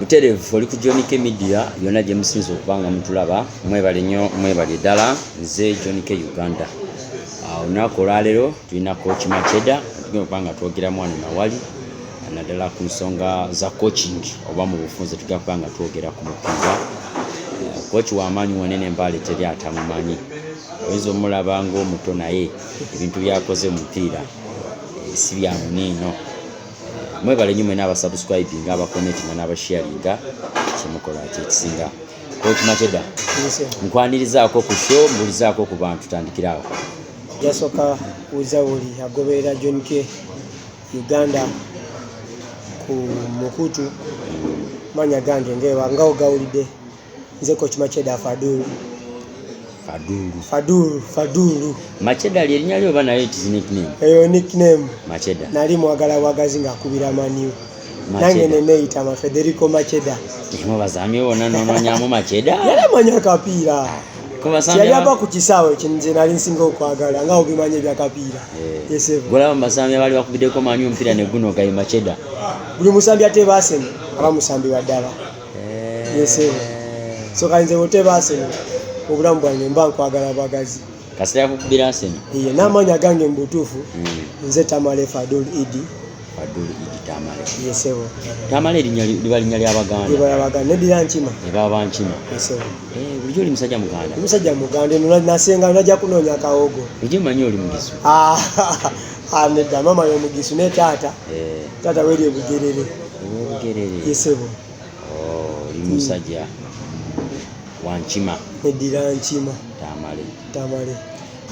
Butereevu oli ku John K Media yonna gye musinze okuba nga mutulaba. Mwebale nnyo, mwebale ddala. Nze John K Uganda. Olunaku olwaleero tulina Coach Macheda, tugenda okuba nga twogeramu wano nawali naddala ku nsonga za coaching oba mu bufunze tugenda kuba nga twogera ku mupiira. Coach w'amaanyi wanene Mbale, teri atamumanyi. Oyinza omulaba ng'omuto naye ebintu byakoze mu mupiira si bya muniino. Mwebale nnyo mwena abasubscribinga, abacommentinga n'abasharinga, kyemukola kyekisinga. Coach Macheda, nkwanirizaako ku show, mbulizaako ku bantu, tandikiraawo. Jasooka wuza buli agoberera John K Uganda ku mukutu. Manya gange nga ogawulidde, nze Coach Macheda Fadulu. Fadulu. Fadulu, Fadulu. Macheda lyerinnya lyo oba naye it is nickname? Eyo nickname. Macheda. Nali mwagala bwagazi ng'akubira Man U, nange neneyita ma Federico Macheda. Mubazamye bonna nonoonyamu Macheda? Yali amanyi akapiira. Yali ava ku kisaawe nze nali nsinga okwagala nga obimanyi ebyakapiira. Yesebo. Golaba mubasambi abaali bakubiddeko Man U omupiira ne guno gayi Macheda. Buli musambi ateeba Arsenal aba musambi wa ddala. Yesebo. So kale nze bw'oteeba Arsenal obulamu bwange mba nkwagala bwagazi. Kasita yakukubira Arsenal. Iye n'amaanyi agange mu butuufu, nze Tamale Fadul Idi. Fadul Idi Tamale. Yesebo. Tamale erinnya liba linnya ly'Abaganda. Liba ly'Abaganda, neddira Nkima. Ebaba Nkima. Yesebo. Bulijjo oli musajja Muganda? Omusajja Muganda eno nasenga najja kunoonya kawogo. Bulijjo mmanyi oli Mugisu. Ah, nedda, maama y'Omugisu ne taata. Taata weri ebugerere. Obugerere. Yesebo. Oh, oli musajja wa Nkima. Neddira Nkima. Tamale. Tamale.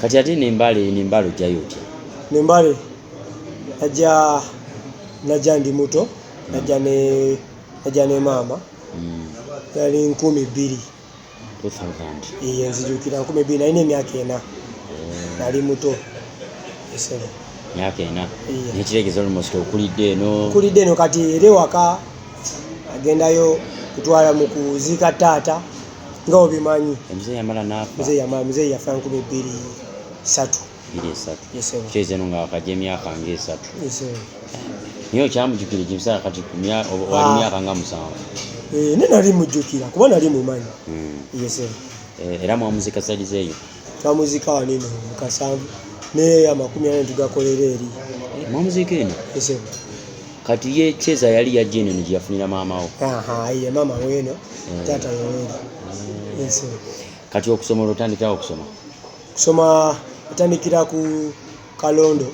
Kati ate nembale ojjayo otya? Nembale najja ndi muto, najja ne maama. Yali 2000. 2000. Iye, nzijukira 2000, nalina emyaka 4, nali muto esebo. Myaka 4. Iye. Nekitegeeza almost okulidde eno. Nkulidde eno. Kati era ewaka agendayo kutwala mu kuziika taata nga obimanyi. Omuzeeyi yamala n'afa? Muzeeyi yamala, muzeeyi yafa 2003. 23. Yesebo. Kitegeeza eno nga wakajja emyaka nga 3. Yesebo. Naye okyamujjukira ekibiseera kati wali myaka nga 7? Eh, ne nali mujjukira kuba nali mumanyi. Yesebo. Era mwamuzika side eyo? Twamuzika wano eno mu Kasanvu, naye 40 tugakolera eri. Mwamuziika eno? Yesebo. Kati ye Kyeza yali yajja eno gye yafunira maama wo? Aha, iye maama weeno, taata weweeri. Yesebo. Kati okusoma olwotandikirawo okusoma? Kusoma atandikira ku Kalondo,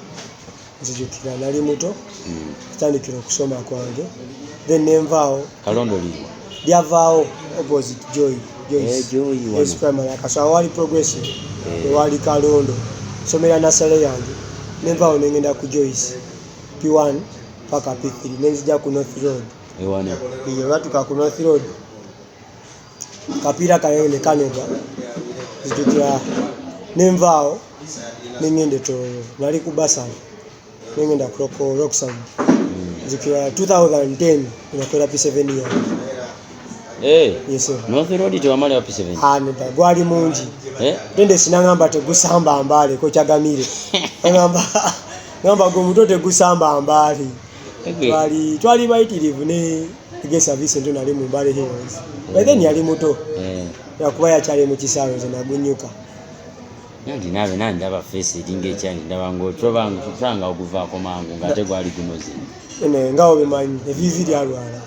nzijukira nali muto. Atandikira okusoma kwange, then nenvaawo. Kalondo liriwa? Lyavaawo opposite Joy. Eh, Joy wano. Joyce Primary akaso awali Progressive. Ewali Kalondo somera nasale yange, nenvaawo nengenda ku Joyce P1 paka P3, nenzija ku North Road. Ewano? Iyo lwatuka ku North Road, kapiira kange ne kanoga, nzijukira nenvaawo nengenda eTororo, nali ku basale, nengenda ku Rockside. Nzijukira 2010 nakolera P7 yange. Yes, sir. North Road tewamalayo P7? Ah, nedda, gwali mungi. Tendesi nangamba tegusamba mbaale, kokyagamire ngamba ngamba gwe muto tegusamba mbaale. Twali bayitirivu ne Gesa Vincent, nali mu Mbale Heroes. By then yali muto. Yakuba yakyali mu kisaawe, nze nagunyuka. Nanti naabe nandaba face eringa ekyani, ndaba ngaotulanga oguvaako mangu ng'ate gwali gunoze. Ene nga obimanyi evivi lyalwala.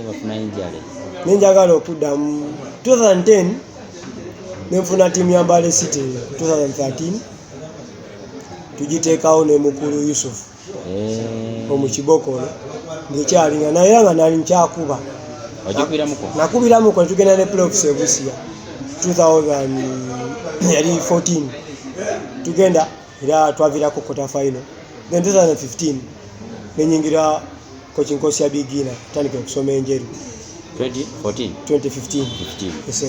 Bafuna injury. Nenjagala okuddamu 2010 nenfuna tiimu ya Mbale City. 2013 tugiteekawo ne mukulu Yusuf omukibokolo ng'ekyalinga naye nga nali nkyakuba. Wagikubiramuko? Nakubiramuko netugenda ne playoffs e Busia 2000 yali 14, tugenda era twaviirako quarter final. Then 2015 nenyingira coaching course ya beginner, tandika okusoma enjeru. 2014? 2015. 15. Yes,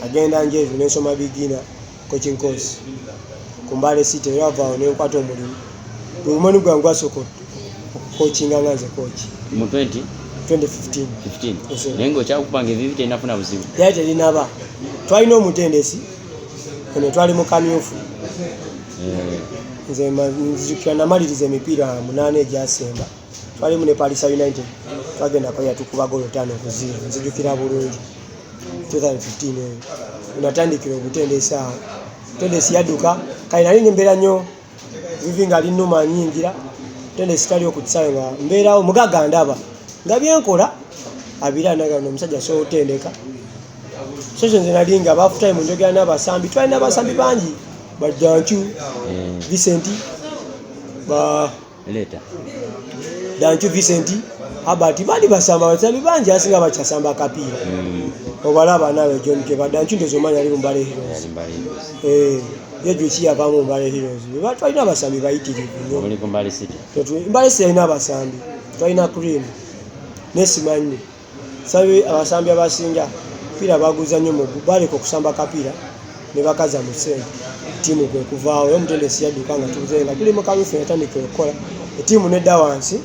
agenda Njeru nensoma beginner coaching course ku Mbale City, era vaawo nenkwata omulimu. Bwe mulimu gwange gwasooka okucoachinga nga nze coach. Mu 20 2015. 15. Yes, sir. Naye ng'okyakupanga evivi terinafuna buzibu? Yali terinaba. Twalina omutendesi eno, twali mu kamyufu. Nze nzijukira namaliriza emipiira munaana egyasemba. Twalimu ne Palisa United, twagendako yatukuba golo 5-0, nzijukira bulungi 2015 eyo natandikira obutendesi awo. Mutendesi yadduka, kale nali nembeera nnyo vivi nga linnuma nyingira, mutendesi taliwo ku kisaawe nga mbeerawo mugagga ndaba nga byenkola abira nagano omusajja asobola otendeka. So nze nali nga half time njogera n'abasambi, twalina abasambi bangi, ba Danchu, Vincent, ba Leeta. Danchu, Vincent, Herbert, baali basamba abasambi bangi asinga bakyasamba akapiira. Obalaba naawe John K, ba Danchu ndoza omanya ali mu Mbale Heroes. Yali Mbale Heroes. Eh, ye Jweki yavaamu Mbale Heroes. Twalina abasambi bayitirivu nnyo. Oli ku Mbale City. Mbale City yalina abasambi, twalina Cream nesimanyi sabi abasambi abasinga piira baguza nnyo mu baleka okusamba kapiira ne bakaza mu ssente, ttiimu kwe kuvaawo. Era omutendesi yadduka nga tuze nga tuli mu kalufu, yatandikira okukola ettiimu nedda wansi.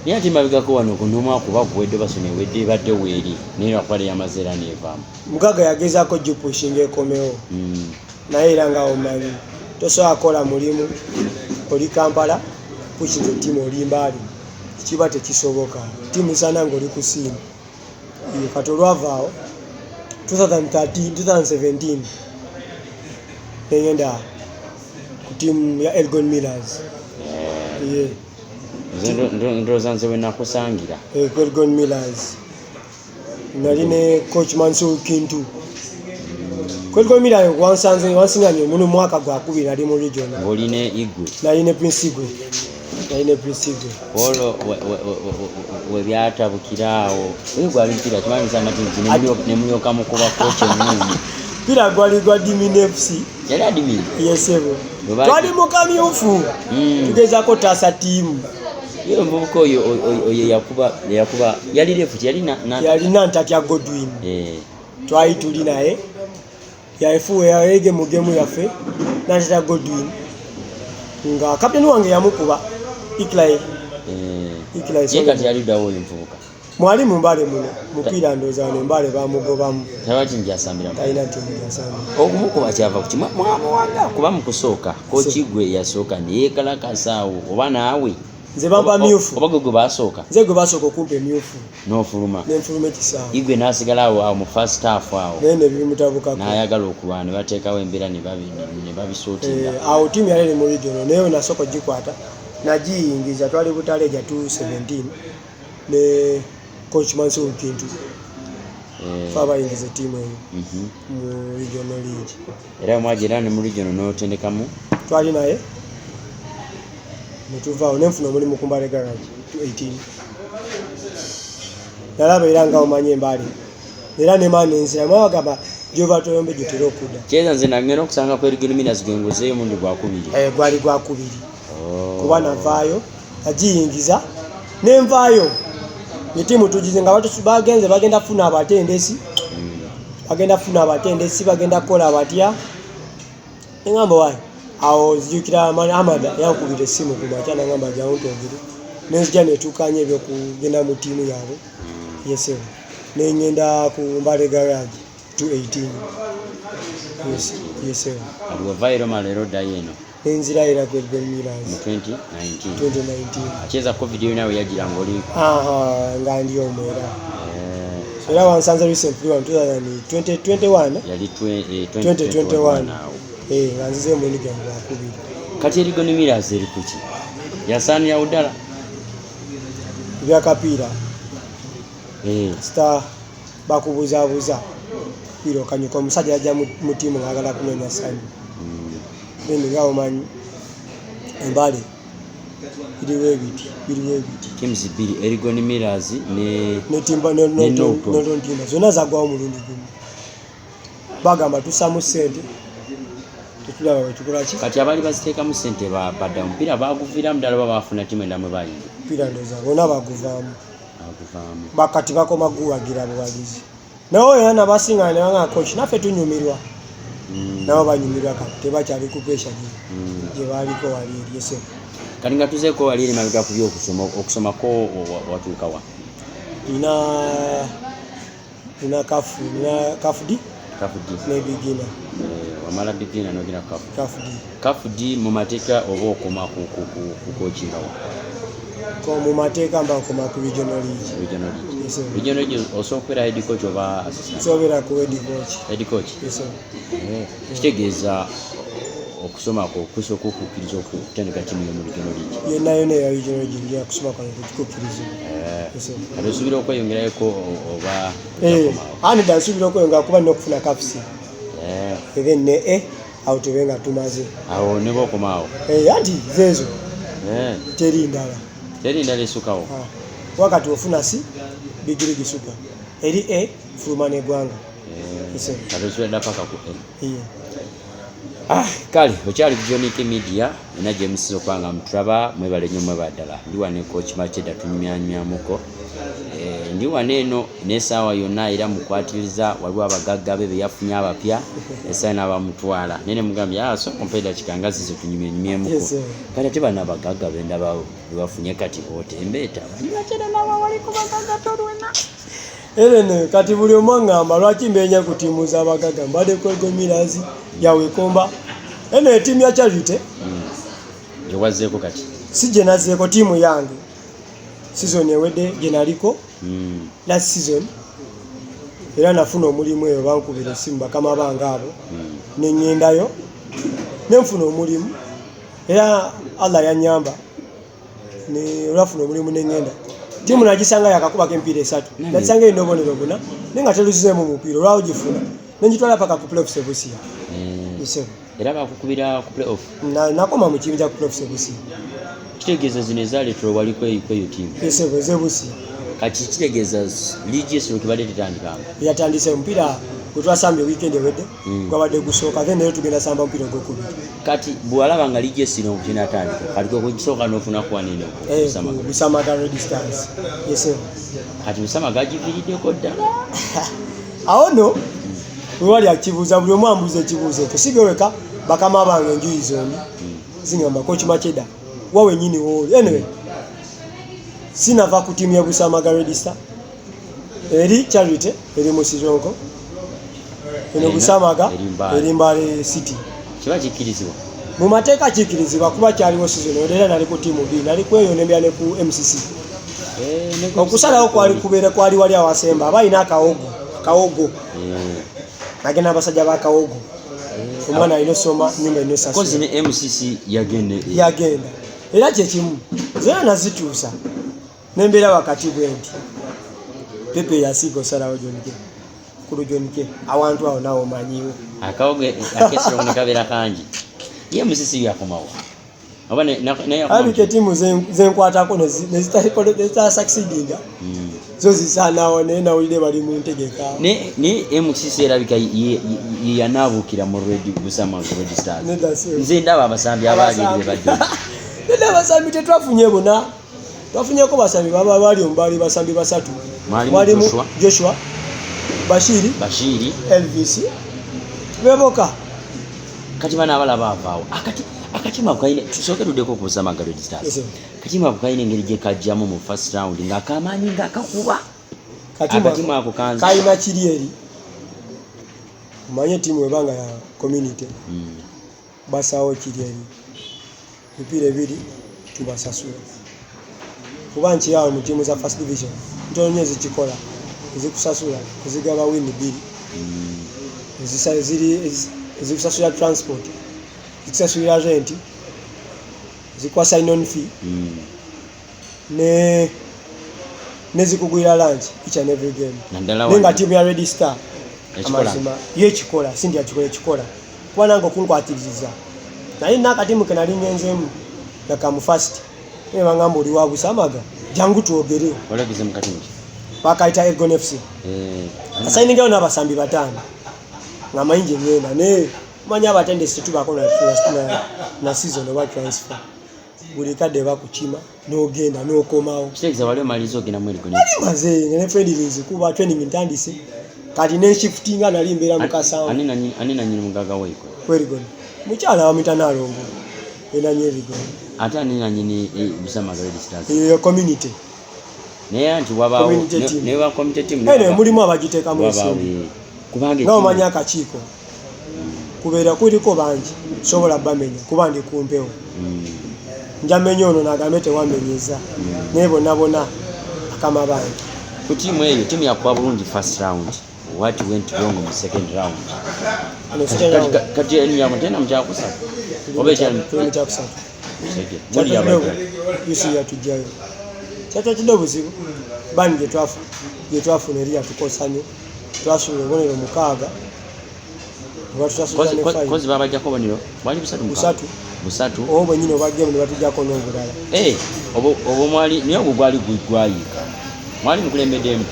Naye ate mabegako wano ku n'omwaka oba guwedde oba sona ewedde ebadde weeri, naye lwakuba yamaze era neevaamu. Mugagga yagezaako gipushinga ekomewo, naye era nga omanyi tosobola kukola mulimu oli Kampala pushinga ettiimu oli Mbale, kiba tekisoboka. Ttiimu isaana ng'oli ku simu. Kati olwavaawo 2013 2017 nengenda ku ttiimu ya Elgon Millers. Ye. Nze ndowooza nze we nakusangira. Ku Elgon Millers nali ne coach Mansur Kintu. Ku Elgon Millers wansanze wansinganye muno mwaka gwakubiri nali mu region. Ng'oli ne Igwe. Nali ne Prince Igwe, nali ne Prince Igwe. Olwo we byatabukira awo, oyo gwali mupiira kimanyi nsanga nti ne mulyoka mukuba coach ennungi. Mpira gwali gwa Dimin FC. Yali admin? Yesebo. Bwe Twali mu kamyufu, tugezaako taasa ttiimu. Ye omuvubuka oyo yakuba yali left, yali na Yalina Ntatya Godwin. Twali tuli naye yafuwe yayege mu gemu yaffe Ntatya Godwin nga kapteni wange yamukuba Iklai. Iklai Ye Solomon. kati yali ddawo oyo omuvubuka? Mwali mu Mbale muno mupiira ndowooza wano Mbale bamugobamu. Talina ttiimu gy'asambiramu. Talina ttiimu gy'asambira. Okumukuba kyava ku ki? Mwamuwaga kuba mu kusooka kochi gwe yasooka ne yeekalakasa awo oba naawe? Nze bampa myufu. Oba gwe basooka? Nze gwe basooka okumpa emyufu. N'ofuluma. Nenfuluma ekisaawe. Igwe n'asigala awo mu first half awo. Naye ne bimutabukako. N'ayagala okulwana ne bateekawo embeera ne babisootinga. Awo ttiimu yali eri mu regional naye we nasooka ogikwata nagiyingiza, twali Butaleja 217 ne coach Mansur Kintu. Fe abayingiza ettiimu eyo mu regional league. Era mwagira ne mu regional n'otendekamu? Twali naye ne tuvaawo ne nfuna omulimu ku Mbale Garage 218. Nalaba era nga omanyi Embale era ne maani enzira mwabagamba gy'ova toyombe gy'otera okudda. Kyeza nze nagenda okusanga ku Elgon Millers gwe nguzeeyo omulundi gwakubiri. Gwali gwakubiri. Kuba navaayo nagiyingiza ne nvaayo ettiimu tugize nga bagenze bagenda kufuna abatendesi, bagenda kufuna abatendesi, bagenda kukola batya. Engamba waayi awo nzijukira Amada yankubira essimu ku makya n'angamba jangu twogere, ne nzija ne tukaanya ebyokugenda mu ttiimu yaabwe. Yesebo ne ngenda ku Mbale Garage 218. Yes, yesebo. Kati wavaayo era omala era oddayo eno? Nenzira era ku Elgon Millers. Mu 2019. 2019. Akyeza COVID yo nawe yagira ng'oli? Aha, nga ndi omwo era. Era wansanze recently one 2021. Yali 2021. awo. Nga nzize omulundi gwange gwakubiri. Kati Elgon Millers eri ku ki? Yasaanirawo ddala? Ebyakapiira. Star bakubuzaabuza. Piira okanyuka omusajja yajja mu ttiimu ng'ayagala kunoonya ssanyu. Then nga omanyi Embale biriwo ebiti, biriwo ebiti. Teams bbiri, Elgon Millers ne Ne Timber, ne Norton. Norton Timber zonna zaggwawo omulundi gumu. Bagamba tussamu ssente tetulaba bwe tukola ki. Kati abaali baziteekamu ssente badda omupiira baaguviiramu ddala oba baafuna ttiimu endala mwe bayingira? Omupiira ndowooza bonna baguvaamu. Baguvaamu. Bakati bakoma guwagira buwagizi. Naye oyo nabasinga ne bangamba coach naffe tunyumirwa. Nabo banyumirwa kati tebakyali ku pressure gye baaliko wali eri ese. Kati nga tuzeeko wali eri mabega ku by'okusoma, okusomako watuuka wa? Nina kafu, nina kafu D. Kafu D. Ne beginner. Wamala beginner n'ogenda ku kafu. Kafu D. Kafu D mu mateeka oba okoma ku coaching wa? Ko mu mateeka mba nkoma ku regional league. Regional league. Yes, sir. Regional league osobola okubeera head coach oba assistant? Nsobola ku head coach. Head coach. Yes, sir. Kitegeeza okusoma kwo kusooka okukkiriza okutandika ttiimu y'omu regional league. Yonna yonna eya regional league nja kusoma kwange kukikkirizibwa. Yes, sir. Kati osuubira okweyongerayoko oba Eh, ojakomawo? anida nsuubira okweyongera kuba nina okufuna kafusi ebe ne e awo tube nga tumaze. Awo ne bwokomaawo. Eh, anti zeezo teri ndala. Teri ndala esukkawo. Ah, wakati ofuna si big league super eri e fuluma n'eggwanga. Yes, sir. Kati osuubira dda paka ku A. Iye. Kale okyali ku Johnny K Media ena gye musiza okuba nga mutulaba, mwebale nnyo mwebale ddala. Ndi wano ne Coach Macheda tunyumyanyumyamuko. Ndi wano eno n'essaawa yonna era mukwatiriza, waliwo abagagga be be yafunye abapya essaawa n'abamutwala. Naye ne mugambye, sooka ompe eddakiika nga zizo tunyumyenyumyemuko. Yes, sir. Kati ate bano abagagga be ndaba be bafunye kati b'otembeeta. Macheda n'aba wali ku bagagga tolwena. Era eno kati buli omu aŋŋamba lwaki mbeenya ku ttiimu z'abagagga, mbadde ku Ego Millers, Yawekomba. Eno ettiimu ya Charity. Gye wazzeeko kati? Si gye nazzeeko, ttiimu yange. Season ewedde gye naliko. Last season. Era nafuna omulimu eyo, bankubira essimu bakama bange abo. Ne ŋŋendayo, ne nfuna omulimu. Era Allah yannyamba. Ne olwafuna omulimu ne ŋŋenda. Ttiimu nagisanga yakakubako emipiira 3. Nagisanga erina obubonero 4, naye nga teruzizeemu mupiira, olwawo gifuna. Ne ngitwala paka ku playoffs e Busia. Yes. Era bakukubira ku playoff? Nakoma mu kibinja ku playoffs e Busia. Kitegeeza zino ezaaleetera wali kweyo ttiimu? Yes, ez'e Busia. Kati kitegeeza liigi y'essomero kebadde tetandikanga? Yatandise omupiira gwe twasambye weekend ewedde, gwabadde gusooka, then leero tugenda samba omupiira ogwokubiri. Kati bw'olaba nga liigi y'essomero kinatandika, kati kwe kugisooka n'ofuna ku wano eno ku Busamaga. Ku Busamaga Red Stars. Yes, sir. Kati Busamaga agiviiriddeko ddala. Awo nno, we wali akibuuza, buli omu ambuuza ekibuuzo ekyo. Si byoleka bakama bange enjuyi zombi. Zingamba Coach Macheda, wa wennyini w'oli. Anyway, sinava ku ttiimu ya Busamaga Red Star. Eri Charity, eri mu Sironko. Eno Eno Busamaga, eri Mbale. eri Mbale City. Kiba kikkirizibwa? Mu mateeka kikkirizibwa kuba kyaliwo season eno, era nali ku ttiimu bbiri, nali ku eyo n'embeera ne ku MCC. Ne ku Okusalawo MCC kwali kubeera kwali wali awasemba, aba alina akawogo, akawogo. Nagenda abasajja b'akawogo. Omwana alina osoma, nnyumba alina osasula. Kozi ne MCC yagenda. Yagenda. Era kye kimu, zonna nazituusa. Nembeera wakati bwe nti. Pepe yasiiga osalawo John K. Kulu John K. Awantu awo naawe omanyiwo. Akawogo ak'essomero ne kabeera kangi. Ye MCC yakomawo. Oba ne yakomawo. Alabika ettiimu zenkwatako ne zitasucceedinga. Zo zisaanawo naye nawulidde bali mu ntegeka. Ne MCC erabika ye yanaabuukira mu Red Busamaga Red Stars. Nedda si. Nze ndaba abasambi abaali eri be badde. Nedda abasambi tetwafunye bonna. Twafunyeko basambi baba bali omu, baali basambi 3. Mwalimu Mwalimu Joshua. Joshua, Bashiri, Bashiri. Elvis. Beboka. Kati bano abalala baavaawo. Akatima ako kalina, tusooke tuddeko ku Busamaga Red Stars. Yes, sir. Akatima ako kalina engeri gye kajjamu mu first round ng'akamaanyi ng'akakuba. Katima Akatima ako kanzi. Kalina kiri eri. Omanye ttiimu ebanga ya community. Basaawo kiri eri. Emipiira ebiri tubasasula. Kuba nkirawo mu ttiimu za first division. Ntono nnyo ezikikola, ezikusasula, ezigaba win 2. Ezikusasula transport, ezikusasulira rent, ezikuwa sign on fee, nezikugulira lunch each and every game. Naddala Naye nga wano. ttiimu ya Red Star, Ekikola. amazima, yo ekikola, si nti yakikola, ekikola. Kuba nange okunkwatiriza. Naye nina akatiimu ke nali ngenzeemu, nga ka mu first. Naye bangamba oli wa Busamaga, jangu twogere. Wali mu katiimu ki? Bakayita Elgon FC. Asayiningayo n'abasambi 5. Nga manyi gye ngenda, naye omanyi abatendesi tetubaako na season oba transfer. Buli kadde bakukima, n'ogenda, n'okomawo. Kitegeeza wali omaliriza ogenda mu Elgon FC? Nali maze, nga ne friendly nzikuba, training ntandise. Kati ne shiftinga nali mbeera mu Kasanvu. Ani nannyini mugagga wa Elgon? Ku Elgon. Mukyala bamuyita Nalongo. Ye nannyini Elgon. Ate ani nannyini Busamaga Red Stars? Eyo community. Naye anti wabaawo Community team. ne ba community team Eno mulimu abagiteekamu wabaawo, ensimbi. Kubanga Nga omanyi ettiimu akakiiko. Kubeera kuliko bangi, sobola bamenya kuba ndi ku mpewo. Njamenya ono nagambe tewamenyeza, naye bonna bonna bakama bange. Ku tiimu eyo, tiimu yakuba bulungi first round. What went wrong mu second round? Ano second round. Kati eni tena mukyakusatu oba ekyali? Tuli mu kyakusatu. Musege. Muli yabajja. UC yatugjayo. Kyatwakidde obuzibu ban gyetwafuna eri yatukosa nnyo. Twasula obubonero 6 oba tutasuza ne 5. Kozi babajjako obubonero bwali busatu mukaaga? Busatu. Busatu. Obwo bwennyini obwa gemu ne batuggyako n'obulala. Eh, obwo mwali naye ogwo gwali gwayiika, mwali mukulembeddemu.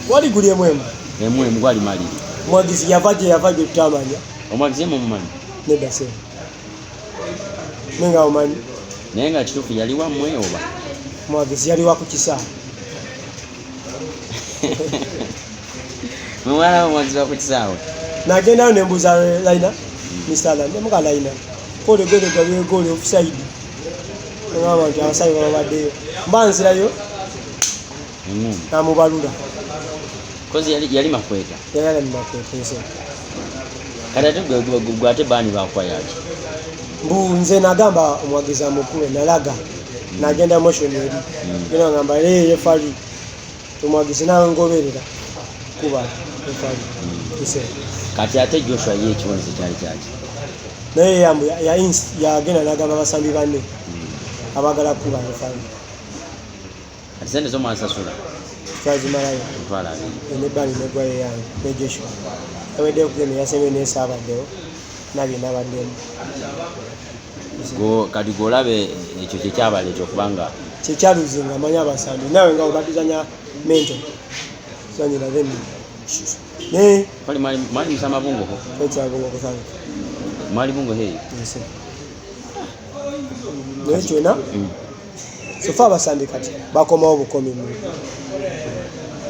Wali guli emu emu. Emu emu gwali maliri. Omwagizi yava gye yava gye tutamanya. Omwagizi emu mumanyi? Nedda sebo, naye nga omanyi. Naye nga kituufu yali wammwe oba? Omwagizi yali wa ku kisaawe. Mwe mwalaba omwagizi wa ku kisaawe? Nagendayo nembuuza Laina, Mr. Alan, nemuga Laina kole gole gabye gole offside, ngamba nti abasayi babaddeyo mba nzirayo. Eŋŋumbi. Namubalula. Kozi yali makweta. Yali ali mumakweta ensi. Kati ate gwe ate baani bakuwa yaki? Mbu nze nagamba omwagizi amukube, nalaga nagenda motion eri genda ngamba ee referee omwagizi nangoberera kuba referee ise. Kati ate Joshua ye ekibonerezo kyali kyaki? Naye yambu yagenda nagamba abasambi banne abagala kuba referee. Kati sente zo mwasasula? Twazimalayo. 20,000. Nebbali negwayo yange ne Joshua aweddeyo kugenda yasembe nesaabaddewo nabye nabaddemu. Kati gw'olaba ekyo kyekyabaleeta okubanga Kyekyaluzinga amanyi abasambi nawe nga webatuzanya mento tuzanyira then naye Kwali mwali musamba Bungokho? Twetsabunga kutandika. Mwali Bungokho eyo? Ensi naye kyona so far abasambi kati bakomawo bukomi mu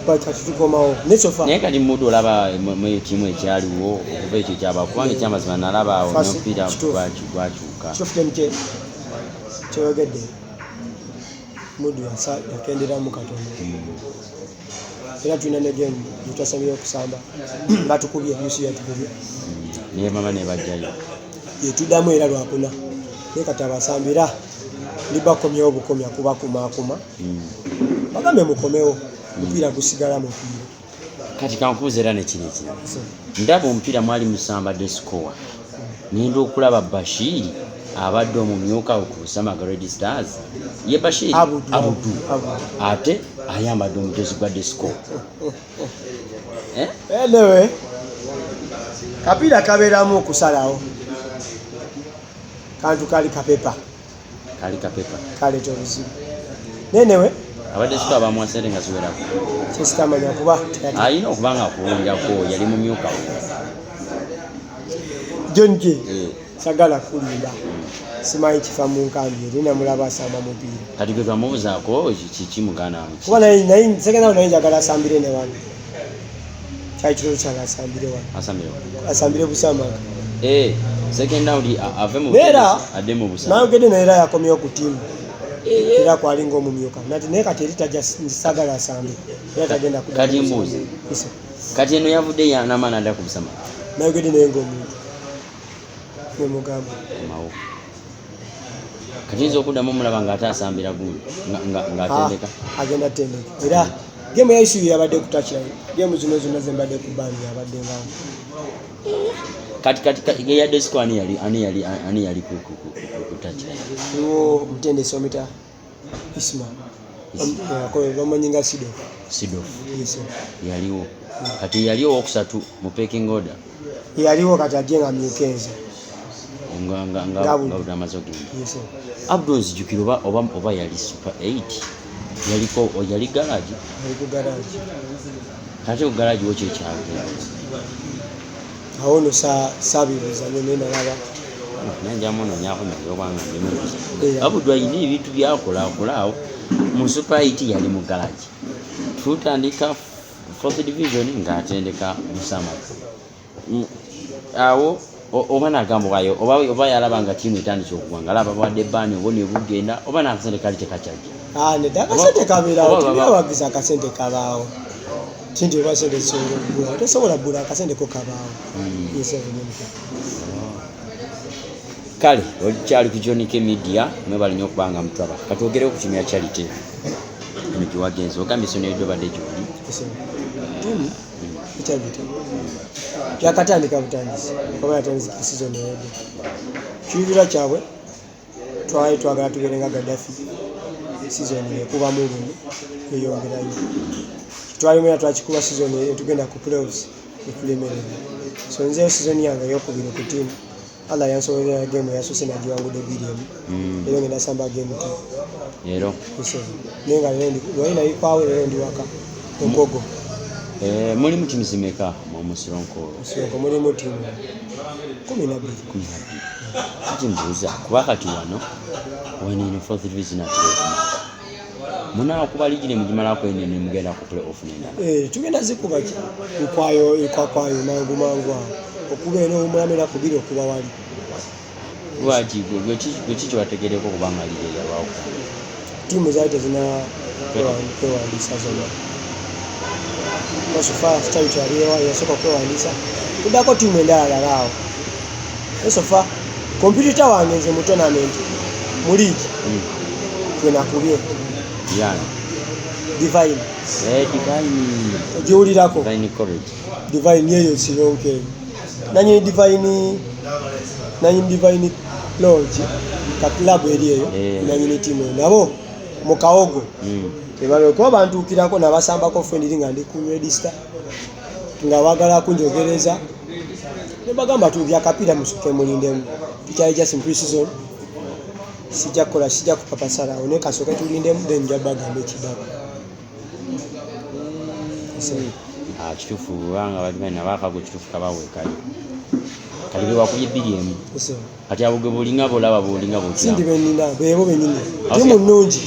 kati tukomawo ne so far. Naye kati muddu olaba mu ttiimu ekyaliwo okuva ekyo kyaba, kubanga ekyamazima nalaba awo n'omupiira kituufu. Gwakyuka. Kituufu kyeyogedde, muddu yakenderamu katono era tulina ne game gyetwasambyeyo okusamba batukubye, UC yatukubye. Naye mama nebajjayo. Yetuddamu era lwakuna, naye kati abasambi era ndibakomyewo bukomya kubakumaakuma, bagambe mukomewo, mupiira gusigala mupiira. Kati kankubuuza era nekino ekirala. Ndaba omupiira mwali musamba descoa, ngenda okulaba Bashiri abadde omumyuka ku Busamaga Red Stars, ye Bashiri Abudu. Abudu. Abudu. Ate ayambadde omujozi gwa desco. Eh? Anyway, kapiira kabeeramu okusalawo kantu kali kapepa. Kali kapepa. Kaleeta obuzibu nenewe. Abadde siko abamuwa sente nga ziwerako. Kyesitamanya kuba Alina okuba nga akulonjako, yali mumyuka wo. John K. Eh. Sagala kulimba, simanyi kifa mu nkambi eri namulaba asamba mupiira. Kati gwe twamubuzaako kiki muganda wange? Kuba naye second round naye njagala asambire ne wano, kyali kirooto kyange asambire wano. Asambire? Asambire Busamaga. Eh, second round ave mu Neera Bukedde, adde mu Busamaga. Nayogedde naye era yakomyewo ku ttiimu era kwalinga omumyuka nati, naye kati eri tajja, sagala asambe era tagenda kudda. Kati mbuuze. Isa. Kati eno yavudde yanamaana adda ku Busamaga. Nayogedde naye ng'omuntu nemugamba. Komawo. Kati yinza okuddamu omulaba ng'ate asambira gundi ng'atendeka. Ah, agenda tendeka era gemu ya ICU yabadde ku touchline, gemu zino zonna zembadde ku bani yabadde ngawo. Kati ya desco ani yali ku touchline? Iwo omutendesi omita Isma. Bamanyi nga Sido. Sidof. Yes. Yaliwo. Kati yali owokusatu mu pecking order. Yaliwo, kati ajje nga myukenze. Nga Nga Abdu. nga Abdu amaze ogenda. Yes. Abdu nzijukira oba yali Super 8 yaliko yali garage. Ali ku garage. Kati ku garage wo kyekyagenda? Awo no saabibuuza nnyo naye nalaba. Naye njamunoonyako naye obanga ndimubuuza. Yeah. Abdu alina ebintu byakola akola awo mu Super 8, yali mu garage, tutandika fourth division ng'atendeka Busamaga. Awo oba nagamba wayo oba yalaba nga tiimu etandise okugwa nga alaba bawadde baani oba nebugenda oba n'akasente kali tekakyajja. Ah, nedda, akasente kabeerawo. Oba Tebyawagiza akasente kabaawo, kinti oba sente zisobola okugula tosobola kugula, akasente ko kabaawo. Yes, Evelyn. Kale okyali ku John K Media, mwebale nnyo okuba nga mutulaba. Katwogerewo ku tiimu ya Charity eno gye wagenze, ogambye sono eddo badde gyoli. Tiimu Charity yakatandika butandisi, oba yatandika season eyedde. Kiruubirwa kyabwe twali twagala tubeere nga Gaddafi, season ekubamu lumu yeyongerayo. Twalimu era twakikuba season eyo, tugenda ku playoffs netulemererwa. So nzeyo season yange eyokubiri ku tiimu, Allah yansobolera, game eyasoose nagiwangudde 2-1. Leero ngenda samba game two. Leero? Naye nga leero lwali nayikwawo, leero ndi waka Embogo. Eh, mulimu tiimu zimeka mu Musironko? Musironko mulimu tiimu 12. 12. Kati mbuuza, kuba kati wano wano eno fourth division atera okumala, munaakuba liigi ne mugimalako eno ne mugenda ku play off n'endala? Eh, tugenda zikuba ki nkwayo ekwakwayo mangu mangu awo, okuba eno omulamu enaku 2 okuba wali. Lwaki gwe ki kyewategereko kubanga liigi eyalwawo kutandika? Tiimu zaali tezina kwewandiisa zonna. So far Charity yaliwo yasooka okwewandiisa, tuddako tiimu endala lala awo. So far competitor wange nze mu tournament, mu liigi, gwe nakubye. Yani? Divine. Eh, Divine. Ogiwulirako? Divine College. Divine eyo Sironko eyo, nanyini Divine, nanyini Divine Lodge ka club eri eyo. Nanyini tiimu eyo nabo mu Kawogo. Tebalwe kuba bantuukirako nabasambako friendly nga ndi ku register, nga baagala kunjogereza, ne bagamba tu byakapiira musooke mulindemu, tukyali just in pre-season, sijja kukola, sijja kupapasalawo, naye kasooke tulindemu, then nja bagamba ekiddako. Ah, kituufu, kubanga bagimanyi nabo akago kituufu kabaweekayo. Kati bwe wakubye 2-1, kati abo gwe bulinga bolaba bulinga sindi bwokiramu. Benina beebo benyini, tiimu nnungi.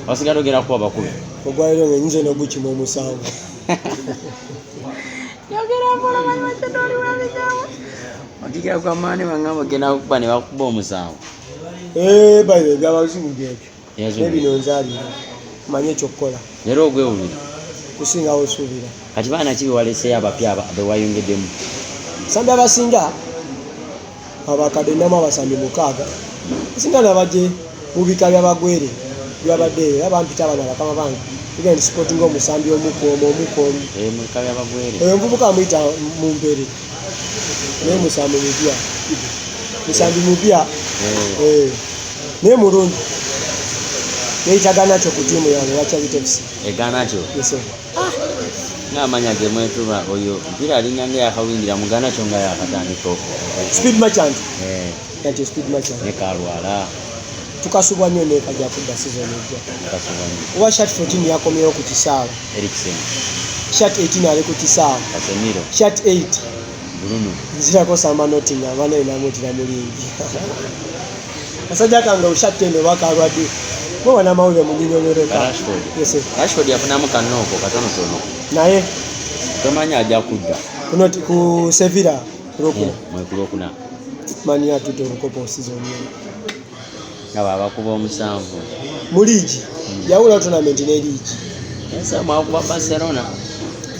Abasigala ogenda kuba bakulu. Ogwaliro nga enyinza n'ogukima omusanvu. Yogera mpola, manyi Macheda oli wabigamba otikira kwa maani, bangamba ogenda kukuba ne bakuba omusanvu. Eh, bayo ebyabazungu ebyo. Yazungu. Nebino nzaalira manye ekyokukola. Leero ogwewulira? Kusingawo osuubira. Kati baana ki bewaleseyo abapya bewayongeddemu? Abasambi abasinga abakadde, namu abasambi mukaaga asinga nabajje mu bika byabagwere byabadde eyo, era bampita abana bakama bange, tugenda tusipotinga omusambi omu ku omu, omu ku omu. Eh, mu bika byabagwere. Oyo omuvubuka amuyita Mumpere, naye musambi mupya, musambi mupya. Eh, naye mulungi, neyitaga nakyo ku tiimu yange ya Charity FC. Eganakyo? Yes, sir. Ngaamanya ge mwetuba oyo mpira alinga nga yakawingira muganakyo nga yakatandika Speed Merchant. Eh, Kati Speed Merchant. Ne kalwala. Tukasubwa nnyo, naye kajja kudda season ejja. Kasubwa nnyo. Oba shirt 14 yakomyewo ku kisaawe. Eriksen. Shirt 18 ali ku kisaawe. Casemiro. Shirt 8. Bruno. Nzirako samba Nottingham, banaye namutira mulingi kasajja kange shirt 10 bakalwadde mwe banamawulire munyinyonyoleka. Rashford. Yes, sir. Rashford yafunamu kanooko katonotono. Naye tomanyi ajja kudda. Ku Sevilla kulwokuna. Mwekulwokuna. Mani atudde obukopo season eno. Nga babakuba omusanvu. Mu liigi, yawula tournament ne liigi. Esa mwakuba Barcelona.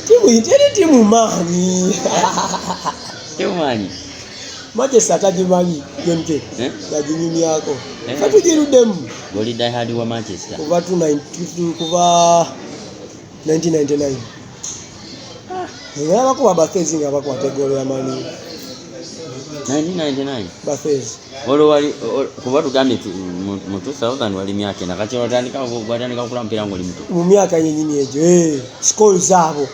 Tiimu teri tiimu maanyi. Temumanyi. Manchester tagimanyi John K. Eh? Yaginyumyako. Eh. Fe tugiruddemu. Goli diehard wa Manchester. Kuva 290, kuva 1999 nga bakuba bafezi nga bakwata egolo ya mani. 1999. Bafezi. Olwo wali kuba tugambye mu 2000 wali myaka 4, kati watandika watandika kukula mpira ng'oli muto. Mu myaka yennyini egyo, Scholes zaabo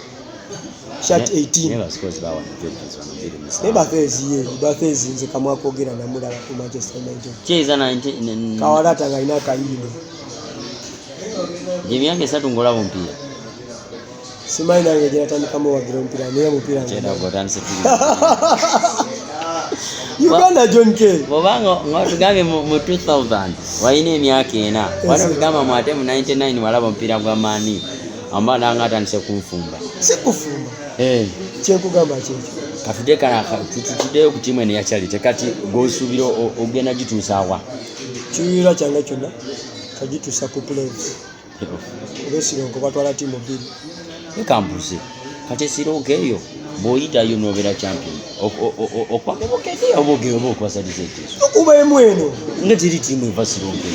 shirt 18. Naye ba Scholes bawana Georges wano bbiri Naye musanvu. Bafezi ye bafezi, nze kamwakwogera namulaba ku Manchester United. Kyeza 19 Kawalata nga alina akayindo. Gye myaka 3 ng'olaba omupiira. Simanyi nange gyenatandikamu wagira omupiira, naye omupiira Kyenda gw'otandise tuli. Uganda, John K. Bw'obanga nga tugambye mu 2000 walina emyaka 4, wali otugamba mu ate mu 99 walaba omupiira gwa maani amba nanga atandise kunfumba. Si kufumba. Eh. Kyenkugamba kyekyo. Katudde kana tutuddeyo ku tiimu eno eya Charity, kati gw'osuubira ogenda gituusa wa? Kiruubirwa kyange kyonna kagituusa ku playoffs, oba Esironko batwala tiimu bbiri. Leka mbuuze, kati Esironko eyo Bw'oyitayo n'obeera champion, okwaka Bukedi oba oba okwasaliza ekyeso? Tukuba emu eno. Nga teri tiimu eva Sironko.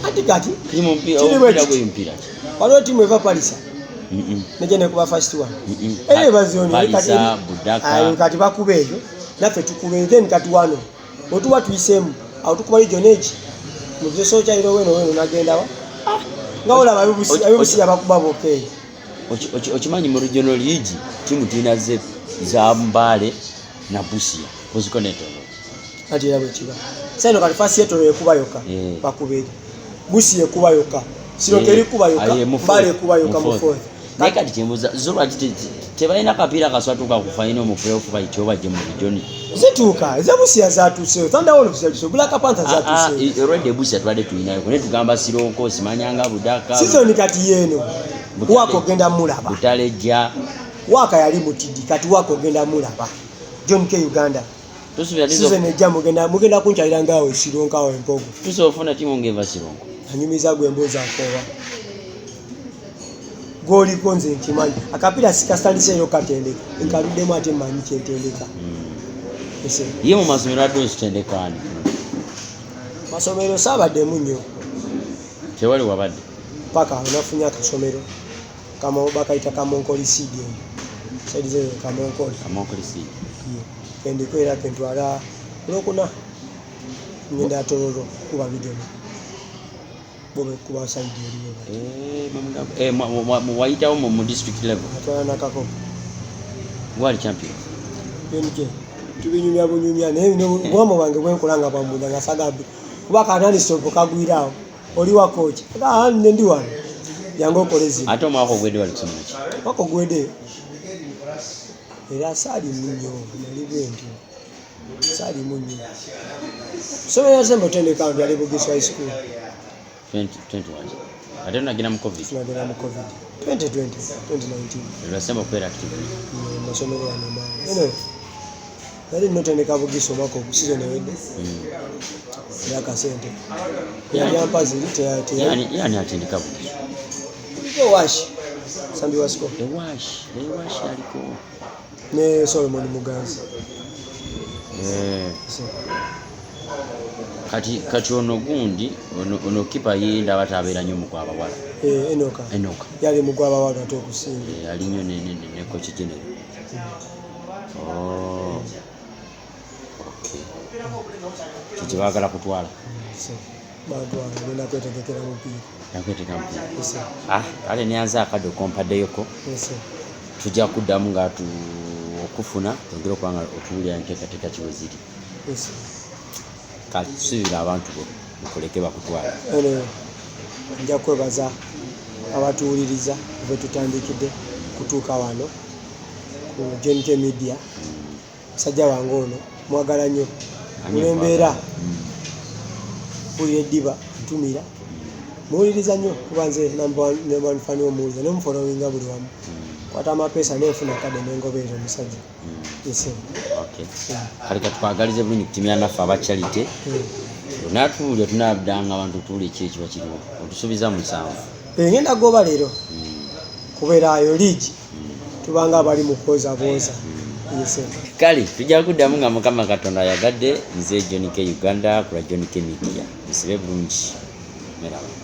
Ati kati Kiri mupiira, Kiri bwe omupiira kiti. Gw'emipiira ki? Waliwo tiimu eva Palisa Mm-mm. nejja nekuba first one. Mm-mm. Era ebazoni. Palisa, Budaka. Kati bakuba eyo, naffe tukuba eyo. Then kati wano bwetuba tuyiseemu awo tukuba region egi mukisoso kyairo weno weno nagendawa nga olaba abebusiya bakuba bokka eyo. Okimanyi mu regional league tiimu tulina za Mbale na Busia koziko netono. Ati era bwekiba saino kati fasi yetolo ekuba yokka. Bakuba eri Busiya ekuba yokka, Sironko erikuba yokka, Mbale ekuba yokka mu fourth. Naye kati kyembuuza, zo lwaki tebalina kapiira kaswatuuka ku final mu playoff bayite bajje mu region? Zituuka, ezebusiya zatuuseyo, Thunder Wolves yatuuseyo, Black Panther zatuuseyo. Already Busia tubadde tulinayo, naye tugamba Sironko, simanyanga Budaka. Season kati yeeno waka ogenda mulaba. Butalejja. Waka yali mutidi, kati waka ogenda mulaba John K Uganda. Tusuubira season ejja mugenda kunkyalira ngaawo Sironko awo Empogo. Tusobola okufuna tiimu ng'eva Sironko? Anyumiza gwe emboozi akoowa gwoliko, nze nkimanyi akapiira sikasitandise katendeka, nkaluddemu ate mmanyi kyentendeka. Ese. Ye mu masomero adde ositendekaani? Masomero saabaddemu nnyo. Tewali wabadde? Paka awo nafunye akasomero bakayita Kamonkoli Seed, eyo side zeyo Kamonkoli. Kamonkoli Seed. Ye, kendiko era kentwala olwokuna ngenda Tororo kuba bigeme bobe kuba side eriyo. Eh, eh, wayitawo mu district level? Atwala nakakopo. Gwali champion? NK tubinyumya bunyumya, naye bwamo bwange bwenkola nga bwamunda nga saga kuba kananisopo kagwiraawo oli wa coach nne ndi wano jangu okole zino. Ate omwaka ogwedde wali kusomero ki? Mwaka ogwedde era saalimu nnyo, nali bwentyo, saalimu nnyo. Somero yasemba otendeka lyali Bugisu High School. 2020 waki? Ate nagenda mu COVID. Tunagenda mu COVID 2020, 2019. Lwasemba okubeera active? Mu masomero wano mangu. Anyway, nali notendeka Bugisu omwaka ogu season ewedde era akasente yali ampa ziri Yani atendeka Bugisu? Kuliko Washi Sambi Wasiko. Ewashi, ewashi aliko. Ne Solomon Muganzi. So, Kati ono gundi ono kipa ye ndaba tabeera nnyo mu gwabawala. Enoka. Enoka. Yali mu gwabawala ate okusinga. Ali nnyo ne coach general. Oh. Okay. Kiki baagala kutwala? So, bantwala ngenda kwetegekera mupiira. Nakweteka mupiira. Yes, sir. Ah, kale nyanza akadde okompaddeyo. Yes, sir. Tujja kuddamu nga okufuna twongere okuba nga otuwulira enteekateeka ki bwe ziri. Yes, sir. Kale suubira abantu bo mukuleke bakutwala. Anyway, nja kwebaza abatuwuliriza bwe tutandikidde kutuuka wano ku John K Media. Musajja wange ono mwagala nnyo, mulembeera mpulira eddiba ntumira muwuliriza nnyo kuba nze number one fan omuwuliriza nemufollowinga buli wamu, kwata amapeesa nenfuna kadde nengoberera omusajja. Yes, sir. Okay. Kale katwagalize bulungi kutimira naffe aba Charity. Onaatuwulira tunaddanga abantu tuwulira ki ekiba kiriwo. Otusuubiza 7. Ngenda goba leero kubeera ayo liigi tubanga abali mu kwoza bwoza. Yes, sir. Kale tujja kuddamu nga Mukama Katonda ayagadde. Nze John K Uganda ku lwa John K Media. Musibe bulungi. Meraba.